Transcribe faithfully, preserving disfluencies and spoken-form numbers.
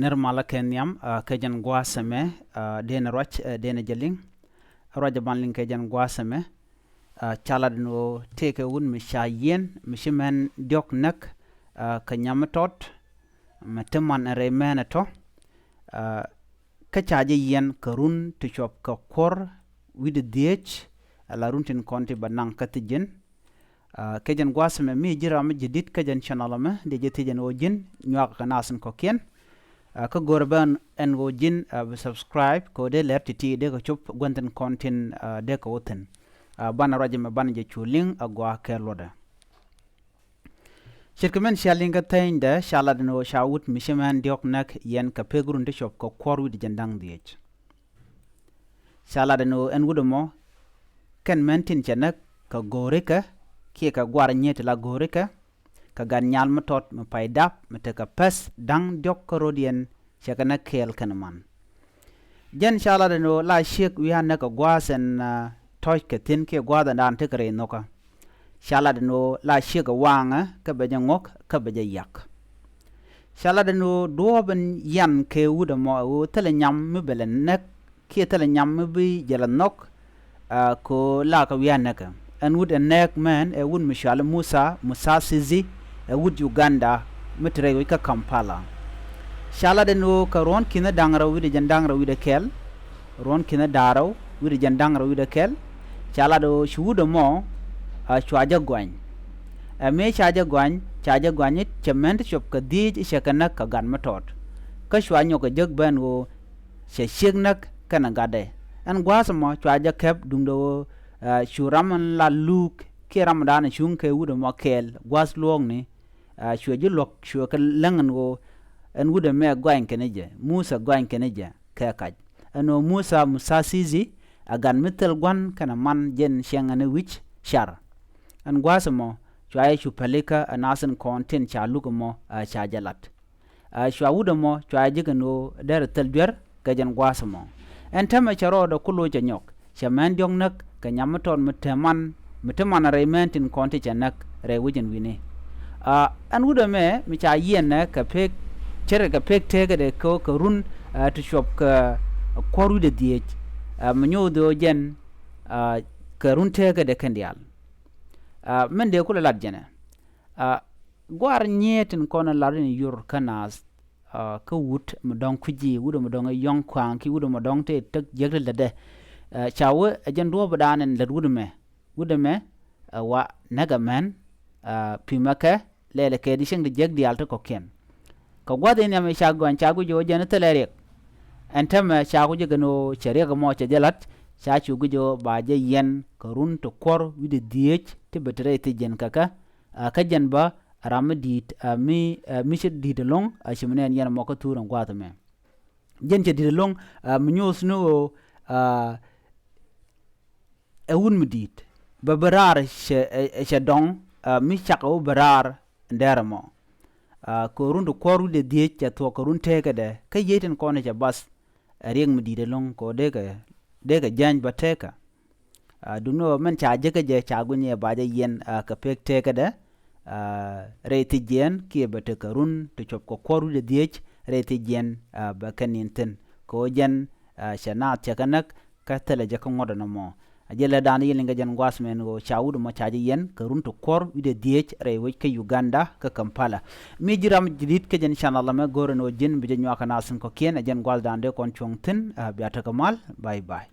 Nir malä kɛ nhiam, ah, kɛ jɛn gua̱a̱th ɛmɛ, ah, denɛ ruac, eh, denɛ jɛ liŋ. Ruac ɛ ban liŋ kɛ jɛn gua̱a̱th ɛmɛ, ah, ca lat ɛn ɣöö tëëkɛ wut mi ca yiɛn, mi ci män diɔ̱k näk, ah, kɛ nyam mi tɔt, mi te man ɛ rɛy män ɛ tɔ̱, ah, kä ca jɛ yiɛn kɛ run ti cuɔp kɛ kuɔ̱r wi̱cdɛ dhieec, ala run tin kɔn ti bɛ naŋ kä thi̱ji̱n. Ah, kɛ jɛn gua̱a̱th ɛmɛ mi ji̱ ram mi ji̱ di̱t kä jɛn channel ɛmɛ, dee jɛ thiec ɛn ɣöö ji̱n nyuak kɛ naath in kɔ̱kiɛn. Ah, kä go̱rɛ bä ɛn ɣöö ji̱n, ah, bi subscribe kɛ ɣöö dee lɛr ti̱ti̱ dee kɛ cop gua̱n thi̱n kɔn tin, ah, dee kɛ wä thi̱n. Ah, banɛ ruac ɛmɛ banɛ jɛ cu liŋ a gɔaa kɛ luɔtdɛ. Ce̱tkɛ min cia liŋ kä thɛnydɛ, ca lat ɛn ɣöö ca wut mi ci män diɔ̱k näk yiɛn kɛ pek run ti cuɔp kɛ kuɔ̱r wi̱cdɛ jiɛn da̱ŋ dhieec. Ca lat ɛn ɣöö ɛn wut ɛmɔ kɛn män tin cɛ näk kɛ go̱o̱rikɛ kiɛ kɛ gua̱r nyiet ti la go̱o̱rikɛ, kɛ gat nyal mi tɔt mi pay dap mi tekɛ päth da̱ŋ diɔ̱k kä rɔ̱ yɛn cɛ kɛ näk kɛɛl kɛnɛ man. Jɛn ca lat ɛn ɣöö la ciek wi̱i̱ a näk kɛ gua̱a̱th ɛn, ah, tɔ̱c kɛ thi̱n kiɛ gua̱a̱th ɛn daan tekɛ rɛy nhökä. Ca lat ɛn ɣöö la ciek ɛ waaŋɛ kä bɛ jɛ ŋuɔ̱k kä bɛ jɛ yak. Ca lat ɛn ɣöö duɔ̱ɔ̱p ɛn yian kɛ wut ɛmɔ ɛ ɣöö thilɛ nyam mi bɛ lɛ näk kiɛ thilɛ nyam mi bi jɛ lɛ nhɔk, ah, kɛ ɣöö la kɛ wi̱i̱ a näkɛ. Ɛn wut ɛ nɛɛk mɛn ɛ wut mi cɔali Musa Musasizi, ɛ wut Uganda mi te rɛy wec kä Kampala. Ca lat ɛn ɣöö kɛ ruɔ̱n ki̱n da̱ŋ rɛw wi̱cdɛ jiɛn da̱ŋ rɛw wi̱cdɛ kɛl, ruɔ̱n ki̱n da̱ŋ rɛw wi̱cdɛ jiɛn da̱ŋ rɛw wi̱cdɛ kɛl, ca lat ɣöö ci wut ɛmɔ, ah, cua jɛ gɔany. Ɛ mëë ca jɛ gɔany, ca jɛ gɔany i̱ cɛ män ti cuɔp kɛ dhieec i̱ cɛ kɛ näk kɛ gat mi tɔt. Kä cua nyɔk kɛ jek ben ɣöö cɛ ciek näk kɛnɛ gatdɛ. Ɛn gua̱a̱th ɛmɔ cua jɛ kɛp duundɛ ɣöö, ah, cu ram in la luuk kiɛ ram in daan cuŋ kɛ wut ɛmɔ kɛɛl gua̱a̱th luɔ̱ɔ̱kni, ah, cuɛ ji̱ luɔ̱k cuɛ kɛ läŋ ɛn ɣöö ɛn wut ɛmɛ gɔany kɛnɛ jɛ, Musa gɔany kɛnɛ jɛ kɛ kac. Ɛn ɣöö Musa Musasizi ɛ gat mi thil gua̱n kɛnɛ man jɛn ciɛŋ ɛn wi̱c car. Ɛn gua̱a̱th ɛmɔ cua jɛ cu pälikä ɛ naath in kɔn tin ca luk ɛmɔ, ah, ca jɛ lat. Ah, cua wut ɛmɔ cua jɛ ji̱ kɛn ɣöö derɛ thil duer kɛ jɛn gua̱a̱th ɛmɔ. Ɛn täämɛ cɛ rɔɔdɛ ku loc cɛ nyɔk, cɛ män diɔ̱k näk kɛ nyam mi tɔt mi te man, mi te man rɛy män tin kɔn ti cɛ näk rɛy wec in wi̱ni. Ah, ɛn wut ɛmɛ mi ca yiɛn nɛ kɛ pek, ce̱tkɛ kɛ pek teekädɛ kɛ, kɛ run, ah, ti cuɔp kɛ kuɔ̱r wi̱cdɛ dhieec, ah, mi nyoth ɣöö jɛn, ah, kɛ run teekädɛ kɛn diaal. Ah, min dee kulɛ lat jɛnɛ. Ah, gua̱r nyiee tin kɔn ɛ lar in yur kä naath, ah, kä wut mi dɔ̱ŋ kui̱ci, wut mi dɔ̱ŋ ɛ yɔ̱ŋ kua̱a̱ŋ ki wut mi dɔ̱ŋ tëë tek jiäk ti lätdɛ. Ah, ca wee ɛ jɛn duɔ̱ɔ̱p dan in lät wut ɛmɛ. Wut ɛmɛ, ah, wa näk ɛ män, ah, pi̱mɛ kɛ lɛlɛ kɛ di cieŋ ti jiäk diaal ti kɔ̱kiɛn. Kɛ gua̱th in nhiam ca gɔny ca guic ɣöö jɛn thilɛ riɛk. Ɛn täämɛ ca ku jɛ kɛn ɣöö cɛ riɛk ɛmɔ cɛ jɛ la̱t, ca cu guic ɣöö ba jɛ yiɛn kɛ run ti kuɔ̱r wi̱cdɛ dhieec ti bɛ te rɛy thi̱jiɛn kɛ kɛ, ah, kä jɛn bä ram mi di̱i̱t, ah, mi, ah, mi cɛ di̱i̱t ɛlɔ̱ŋ, ah, ci mi nɛn yɛn ɛmɔ kä thuur ɛn gua̱a̱th ɛmɛ. Jɛn cɛ di̱i̱t ɛlɔ̱ŋ, ah, mi nyoth ni ɣöö, ah, ɛ wut mi di̱i̱t. Bɛ bi raar cɛ, ɛ, ɛ cɛ dɔ̱ŋ, ah, mi cak ɛ wä bi raar ɛn dɛr ɛmɔ. Ah, kɛ run ti kuɔ̱r wi̱cdɛ dhieec cɛ thuɔ̱k kɛ run teekädɛ. Kä yiey tin kɔn cɛ bath ɛ riɛk mi di̱i̱t ɛlɔ̱ŋ kɛ ɣöö dee kɛ, dee kɛ jääny bä teekä. Ah, duundɛ ɣöö min ca jek kä jɛ ca guic ni ɛ ba jɛ yiɛn, ah, kɛ pek teekädɛ, ah, rɛy thi̱jiɛn kiɛ bɛ tekɛ run ti cuɔp kɛ kuɔ̱r wi̱cdɛ dhieec rɛy thi̱jiɛn, ah, bɛ kɛ ni̱n thi̱n. Kɛ ɣöö jɛn, ah, cɛ naath cɛ kɛ näk kä thilɛ jɛ kä ŋuɔ̱t ɛn ɛmɔ. A jɛ lɛ dan yɛ liŋ kɛ jɛn gua̱a̱th mɛn ɣöö ca wut ɛmɔ ca jɛ yiɛn kɛ run ti kuɔ̱r wi̱cdɛ dhieec rɛy wec kä Uganda kä Kampala. Mi ji̱ ram ji̱ di̱t kä jɛn channel ɛmɛ go̱o̱r ɛn ɣöö ji̱n bi jɛ nyuak kɛ naath in kɔ̱kiɛn ɛ jɛn gua̱a̱th dan dee kɔn cuɔ̱ŋ thi̱n, ah, bia tekɛ mal. Bye bye.